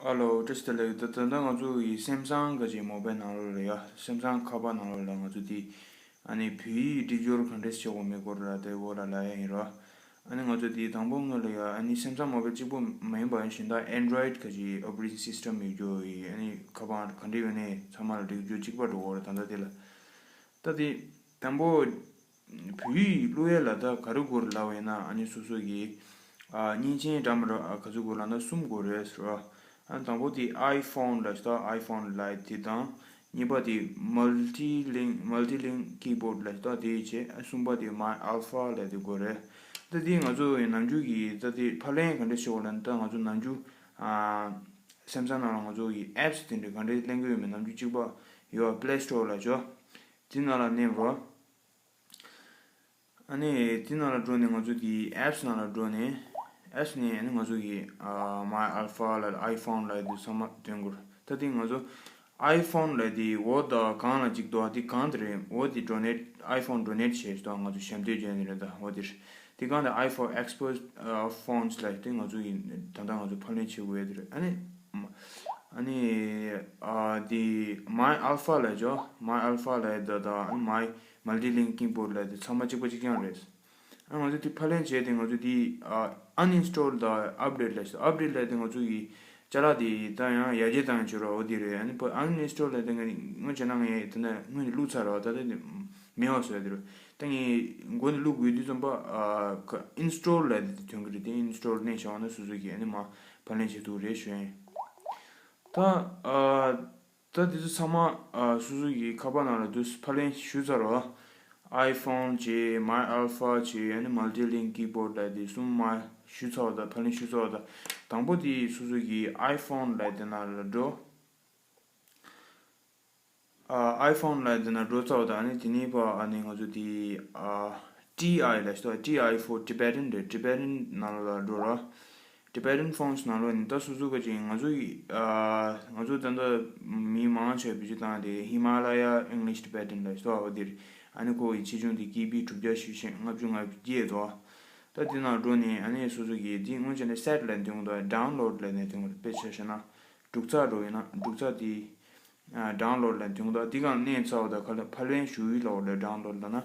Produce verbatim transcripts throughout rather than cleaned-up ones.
ཨ་ལོ། བཀྲ་ཤིས་བདེ་ལེགས། ད་ད་ལྟ་ང་ཚོ་ཡི་སེམ་སང་གི་ཅིག་མོ་བེལ་ནང་ལོགས་ལ་ཡ། སེམ་སང་ཁ་པར་ནང་ལོགས་ལ་ང་ཚོ་དེ་ཨ་ནི་བོད་ཡིག་སྒྲིག་སྦྱོར་ག་འདྲས་བྱེད་དགོས་མེད་སྐོར་ལ་དེ་འོག་ལ་ལབ་ཡ་ཡིན་རོ། ཨ་ནི་ང་ཚོ་དེ་དང་པོ་སྔོན་ལ་ཡ་ཨ་ནི་སེམ་སང་མོ་བེལ་གཅིག་པོ་མ་ཡིན་པ་ཡང་གཞན་དག་ཨེན་ཌོ་རོ་ཡིཌ་གི་ཅིག་ཨོ་པ་རེ་ཊིང་སིས་ཊམ་ཡོད་རྒྱུ་ཡི་ཨ་ནི་ཁ་པར་ག་འདྲས་ཡོད་ནའི་ཚང་མ་ལ་སྒྲིག་སྦྱོར་གཅིག་པ་འགྲོ་གི་རེད། ད་ལྟ་དེ་ལ། ད་དེ་དང་པོ་བོད་ཡིག་བླུག་ཡས་ལ་ད་ག་རེ་དགོས་རེད་ལབ་པ་ཡིན་ན། ཨ་ནི་སོ་སོ་གི་ཨ་མཉེན་ཆས་འདྲ་མི་འདྲ་ཨ་ག་ཚོད་དགོས་ལབ་ན་གསུམ་དགོས་རེད་ཟེར་བ། ཨ་དང་པོ་དེ་ཨའི་ཕོན་ལབ་ཤག་ཨའི་ཕོན་ལབ་དེ་དང་། གཉིས་པ་དེ་མལ་ཊི་ལིང་མལ་ཊི་ལིང་ཀི་བོར་ཌ་ལབ་ཤག་དེ་བྱས། ཨ་གསུམ་པ་དེ་མའི་ཨལ་ཕ་ལབ་དེ་དགོས་རེད། ད་དེ་ང་ཚོ་ནམ་རྒྱུན་གྱི་ད་དེ་ཕབ་ལེན་ག་འདྲ་བྱེད་དགོས་ལབ་ན། ད་ང་ཚོ་ནམ་རྒྱུན་ཨ་སེམ་སང་ནང་ལ་ང་ཚོ་གི་ཨེབ་སི་དེ་འདྲ་ག་འདྲ་ལེན་གི་ཡོད་མེད་ནམ་རྒྱུན་གཅིག་པ་ཡོད། པླེ་སི་ཊོར་ལབ་ཤག་དེ་ནང་ལ་མནན་རོགས། ཨ་ནི་དེ་ནང་ལ་འགྲོ་ནས་ང་ཚོ་དེ་ཨེབ་སི་ནང་ལ་འགྲོ་ནས། ཨེབ་སི་ནས་ཨ་ནི་ང་ཚོ་གི་ཨ་མའི་ཨལ་ཕ་ལ་ཨའི་ཕོན་ལ་དེ་ཚང་མ་འདོན་དགོས། ད་དེ་ང་ཚོ་ཨའི་ཕོན་ལ་དེ་འོ་ད་གང་ལ་གཅིག་འདུག་དེ་གང་དེ་རེད། འོ་དེ་ཌོ་ནེཊ་ཨའི་ཕོན་ཌོ་ནེཊ་བྱས་ཤག་ང་ཚོ་ཞབས་འདེགས་བྱས་ནས་རེད། ད་འོ་དེ་རེད། དེ་གང་དེ་ཨའི་ཕོན་ཨེགས་པར་ཊི་ཕོན་སི་ལབ་དེ་ང་ཚོ་ཡིན། ད་ལྟ་ང་ཚོ་ཕབ་ལེན་བྱེད་དགོས་ཡ་དེ་རེད། ཨ་ནི་ཨ་ནི་ཨ་དེ་མའི་ཨལ་ཕ་ལབ་ཤག་མའི་ཨལ་ཕ་ལབ་དེ་དང་ཨ་ནི་མའི་མལ་ཊི་ལིང་ཀི་བོར་ཌ་ལབ་དེ་ཚང་མ་གཅིག་པ་གཅིག་རྐྱང་རེད། ཨ་ང་ཚོ་དེ་ཕབ་ལེན་བྱས་ཏེ་ང་ཚོ་དེ་ཨ་ཨན་ཨིན་སི་ཊོལ་དང་ཨབ་ཌེཊ་ལབ་ཤག་ཨབ་ཌེཊ་ལབ་དེ་ང་ཚོ་ཡི་ཅ་ལག་དེ་ད་ཡང་ཡར་རྒྱས་བཏང་ཡ་བྱེད་རོགས། འོ་དེ་རེད། ཨ་ནི་ཕ་ཨན་ཨིན་སི་ཊོལ་ལབ་དེ་ང་ངོས་བྱས་ན་ངས་དེ་ནས་སྔོན་ནས་བླུགས་ཚར་རོགས། ད་ལྟ་དེ་མེད་པ་བཟོ་ཡ་དེ་རེད། ད་ངས་མགོ་ནས་བླུགས་དགོས་དུས་ཙམ་པ་ཨ་ཨིན་སི་ཊོལ་ལབ་དེ་ཐོན་གི་རེད། དེ་ཨིན་སི་ཊོལ་མནན་བཞག་ན་སོ་སོ་གི་ཨ་ནི་མར་ཕབ་ལེན་བྱེད་ཐུབ་རེད་ཞུ་ཡིན། ད་ཨ། ད་དེ་ཚོ་ཚང་མ་ཨ་སོ་སོ་གི་ཁ་པར་ནང་ལ་དུ་ཕབ་ལེན་ཞུས་ཚར་བ། ཨའི་ཕོན་བྱས། མའི་ཨལ་ཕ་བྱས། ཨ་ནི་མལ་ཊི་ལིང་ཀི་བོར་ཌ་ལབ་དེ་གསུམ་མར་ཞུས་ཚར་བ་དང་། ཕབ་ལེན་ཞུས་ཚར་བ་དང་། དང་པོ་དེ་སོ་སོ་གི་ཨའི་ཕོན་ལབ་དེ་ནང་ལ་འགྲོ། ཨ་ཨའི་ཕོན་ལབ་དེ་ནང་འགྲོ་ཚར་བ་དང་། ཨ་ནི་དེ་ནས་ཕར་ཨ་ནི་ང་ཚོ་དེ་ཨ་ཊི་ཨའི་ལབ་ཤག་ཊི་ཨའི་ཕོར་ཊི་བེ་ཊན་རེད། ཊི་བེ་ཊན་ནང་ལ་འགྲོ་ར། ཊི་བེ་ཊན་ཕོན་སི་ནང་ལོགས་ནས་ད་སོ་སོ་ག་ཅིག་ང་ཚོ་ཡི་ཨ་ང་ཚོ་ད་ལྟ་མི་མང་ཆེ་བ་བེད་སྤྱོད་བཏང་དེ་ཧི་མ་ལ་ཡ་ཨིང་ལིཤ་ཊི་བེ་ཊན་ལབ་ཤག་འོ་དེ་རེད། ཨ་ནི་ཁོ་ཡི་ཆེ་ཆུང་དེ་ཀི་བི་དྲུག་བརྒྱ་ཞེ་བཞི་ལྔ་བཅུ་ང་བརྒྱད་འདུག་ད་དེ་ནང་འགྲོ་ནས་ཨ་ནི་སོ་སོ་གི་དེ་སྔོན་ཆད་ནས་སེཊ་ལབ་འདོན་གི་འདུག་ཌའུན་ལོཌ་ལབ་ནས་འདོན་གི་འདུག་དཔེ་ཆ་བཞག་ན་འབྲུག་ཚགས་འགྲོ་ཡིན་ན་འབྲུག་ཚགས་དེ་ཌའུན་ལོཌ་ལབ་འདོན་གི་འདུག་དེ་གང་མནན་ཚར་བ་དང་ག་ལ་ཕབ་ལེན་ཞུ་ཡིག་ལ་འོ་ལ་ཌའུན་ལོཌ་ལབ་ན།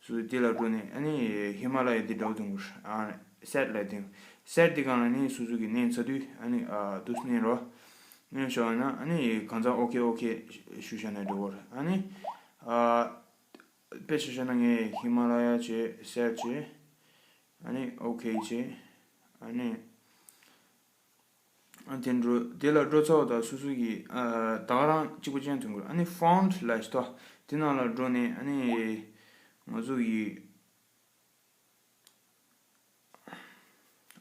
སོ་སོ་དེ་ལ་འགྲོ་ནས་ཨ་ནི་ཧི་མ་ལ་ཡ་དེ་འདྲ་བོ་འདོན་དགོས། ཨ་སེཊ་ལབ་དེ། སེཊ་དེ་གང་ལ་ནི་སོ་སོ་གི་མནན་ཚར་དུས་ཨ་ནི་ཨ་དུ་མནན་རོགས། མནན་བཞག་ན་ཨ་ནི་གང་ཚང་ཨོ་ཁེ་ཨོ་ཁེ་ཞུ་བཞག་ན་འགྲོ་གི་རེད། ཨ་ནི་ཨ་དཔེ་ཆ་བཞག་ན་ངས་ཧི་མ་ལ་ཡ་བྱས། སེཊ་བྱས། ཨ་ནི་ཨོ་ཁེ་བྱས། ཨ་ནི། ཨ་དེ་འགྲོ། དེ་ལ་འགྲོ་ཚར་བ་དང་སོ་སོ་གི་ཨ་ད་ག་རང་གཅིག་པ་ཅན་ཐོན་དགོས། ཨ་ནི་ཕོན་ཊི་ལབ་ཤག་དེ་ནང་ལ་འགྲོ་ནས་ཨ་ནི་ང་ཚོ་གི་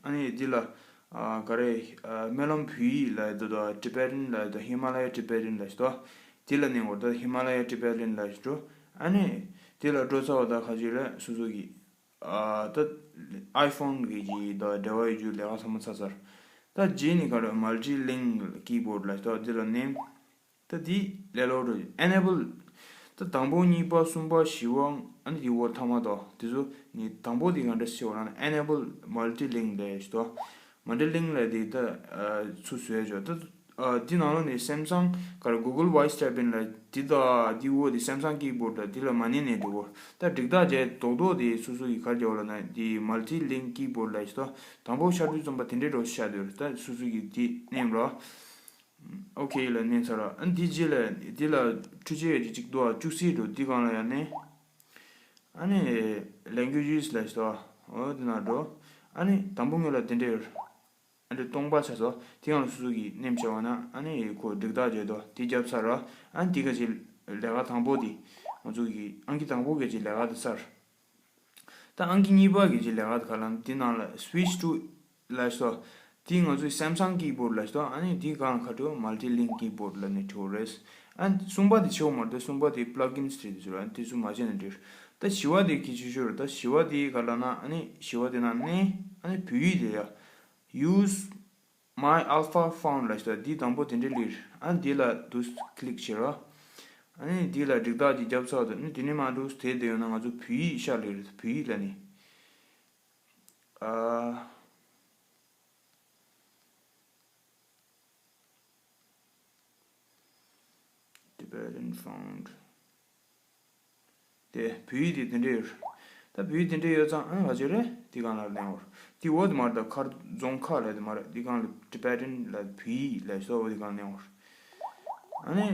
ཨ་ནི་འདི་ལ་ཨ་ག་རེ་ཨ་སྨོན་ལམ་བོད་ཡིག་ལབ་ཡ་དེ་དང་ཊི་བེ་ཊན་ལབ་ཡ་དང་ཧི་མ་ལ་ཡ་ཊི་བེ་ཊན་ལབ་ཤག་དེ་ལ་མནན་དགོས། ད་ཧི་མ་ལ་ཡ་ཊི་བེ་ཊན་ལབ་ཤག་འགྲོ། ཨ་ནི་དེ་ལ་འགྲོ་ཚར་བ་དང་ཁ་ཅིག་ལ་སོ་སོ་གི་ཨ་ད་ཨའི་ཕོན་གི་ཅིག་དང་འབྲེལ་བ་ཡོད་རྒྱུ་ལས་ཀ་ཚང་མ་ཚར་ཚར། ད་རྗེས་ནས་ག་རེ་མལ་ཊི་ལིང་ཀི་བོར་ཌ་ལབ་ཤག་དེ་ལ་མནན། ད་དེ་ལས་སླ་པོ་འགྲོ། ཨེ་ནེ་བལ། ད་དང་པོ་གཉིས་པ་གསུམ་པ་བཞི་པ་ཨ་ནི་དེ་བོ་ཐ་མ་དང་དེ་ཚོ་ནི་དང་པོ་དེ་ག་འདྲ་ཞིག་བ་ལ་ཨེ་ནེ་བལ་མལ་ཊི་ལིང་ལབ་ཤག་མལ་ཊི་ལིང་ལབ་དེ་ད་ཚུར་བཟོས་ཆོག་ད། ཨ་འདི་ནང་ལོགས་ནས་སེམ་སང་ག་རེ་གུ་གལ་ཝོ་ཡིས་ཊེབ་ཨིན་ལ་འདི་དང་འདི་འོག་དེ་སེམ་སང་ཀི་བོར་ཌ་ལ་འདི་ལ་མ་ནི་ནས་འགྲོ་གོ། ད་སྒྲིག་རྟགས་བྱས་རྡོག་རྡོག་དེ་སོ་སོ་གི་ག་རེ་བྱ་བ་ལབ་ན་འདི་མལ་ཊི་ལིང་ཀི་བོར་ཌ་ལ་ཞིག་ད་དང་པོ་ཤར་དུས་ཙམ་པ་དེ་འདྲའི་འགྲོ་ཤར་དུས་ད་སོ་སོ་གི་འདི་མནན་རོགས། ཨོ་ཁེ་ལ་མནན་ཚར་ར། ཨ་འདི་རྗེས་ལ་འདི་ལ་འཕྲུལ་ཆས་ཡོད་ཀྱི་གཅིག་འདུག་ཨ་བཅུ་གསུམ་འགྲོ། འདི་སྒང་ལ་ཡར་མནན། ཨ་ནི་ལེང་གུ་ཡེ་ཇི་ལ་ཞིག་ད་འོ་འདི་ན་འགྲོ། ཨ་ནི་དང་པོ་ངོས་ལ་དེ་འདྲ་ཡོད། ཨ་འདྲ་སྟོང་པ་ཆགས་སོ། དེ་ཡང་སོ་སོ་གིས་མནན་བྱས་པ་ན་ཨ་ནི་ཁོ་སྒྲིག་རྟགས་བྱས་དོ་དེ་བརྒྱབ་ཚར་ར། ཨ་ནི་དེ་ག་ཅིག་ལས་ཀ་དང་པོ་དེ་ང་ཚོ་གི་ཨང་ཀི་དང་པོ་ག་ཅིག་ལས་ཀ་དེ་ཚར། ད་ཨང་ཀི་གཉིས་པ་ག་ཅིག་ལས་ཀ་དེ་ག་ལ་དེ་ནང་ལ་སུའིཆ་ཊུ་ལ་སོ། དེ་ང་ཚོའི་སེམ་སང་ཀི་བོར་ཌ་ལ་སོ། ཨ་ནི་དེ་གང་ཁ་ཐོ་མལ་ཊི་ལིང་ཀི་བོར་ཌ་ལ་ནི་ཐོ་རེས། ཨ་ནི་གསུམ་པ་དེ་ཆེ་བོ་མ་རེད། གསུམ་པ་དེ་པླག་ཨིན་སི་རེད། དེ་ཚོ་ཨ་ནི་དེ་ཚོ་མ་བྱས་ན་འགྲིག་ད་བཞི་པ་དེ་གི་ཆེ་ཤོས་རེད། ད་བཞི་པ་དེ་ག་ལ་ན་ཨ་ནི་བཞི་པ་དེ་ན་ནི་ཨ་ནི་བོད་ཡིག་དེ་ཡ། Use my alpha phone ལ་ཞིག་ད་འདི་དང་པོ་དེ་འདྲའི་ལིར། ཨ་འདི་ལ་དུ་ཀི་ལིག་བྱེད་རོགས། ཨ་ནི་འདི་ལ་སྒྲིག་རྟགས་ཀྱི་རྒྱབ་ཚགས་དུ་ནི་དེ་ནི་མ་འགྲོ་དེ་དེ་ཡོད་ན་ང་ཚོ་བོད་ཡིག་ཤར་ལིར་བོད་ཡིག་ལ་ནི། ཨ། Tibetan font. དེ་བོད་ཡིག་དེ་དེ་འདྲས་ཡོད། ད་བོད་ཡིག་དེ་འདྲས་ཡོད་ཙང་ཨ་ནི་ག་ཅི་རེད་དེ་གང་ལ་གནོན་འོར། དེ་འོ་དེ་མ་རེད། ད་མཁར་རྫོང་ཁ་ལ་དེ་མ་རེད། དེ་གང་ལ་Tibetan་ལ་བོད་ཡིག་ལ་སོགས་པ་དེ་གང་གནོན་འོར། ཨ་ནི་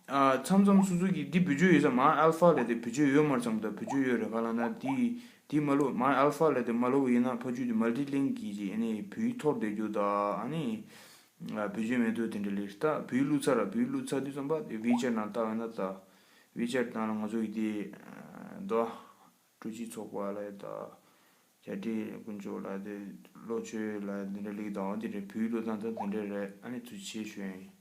ཨ་མཚམས་མཚམས་སོ་སོ་གི་འདི་བེད་སྤྱོད་ཡོད་ཙང་མ་ཨལ་ཕ་ལ་དེ་བེད་སྤྱོད་ཡོད་མ་རེད་ཙང་ད་བེད་སྤྱོད་ཡོད་རེད། ག་ལ་ན་དེ་དེ་མ་ལོ་མ་ཨལ་ཕ་ལ་དེ་མ་ལོ་ཡིན་ན་ཕ་ཆུ་དེ་མལ་ཏི་ལིང་གི་ཅིག་ཨ་ནི་བོད་ཡིག་འཐོར་བསྡད་རྒྱུ་ད་ཨ་ནི། ཨ་བེད་སྤྱོད་མེད་དུས་དེ་འདྲ་ལས་ད་བོད་ཡིག་བླུགས་ཚར་ར། བོད་ཡིག་བླུགས་ཚར་དུས་ཙམ་པ་དེ་ཝི་ཆེ་ཊི་ནང་བལྟ་བས་ན་ད་ཝི་ཆེ་ཊི་ནང་ལ་ང་ཚོ་ཡི་དེ་ད་ཀྲུའུ་ཞི་ཚོགས་པ་ལ་ད་རྒྱ་རི་དཀོན་མཆོག་ལ་དེ་བློ་ཆོས་ལ་དེ་འདྲ་ལིག་དང་དེ་འདྲ་བོད་ཡིག་བླུགས་སྟངས་ད་དེ་འདྲ་རེད། ཨ་ནི་ཐུགས་རྗེ་ཆེ་ཞུ་ཡ་ཡིན།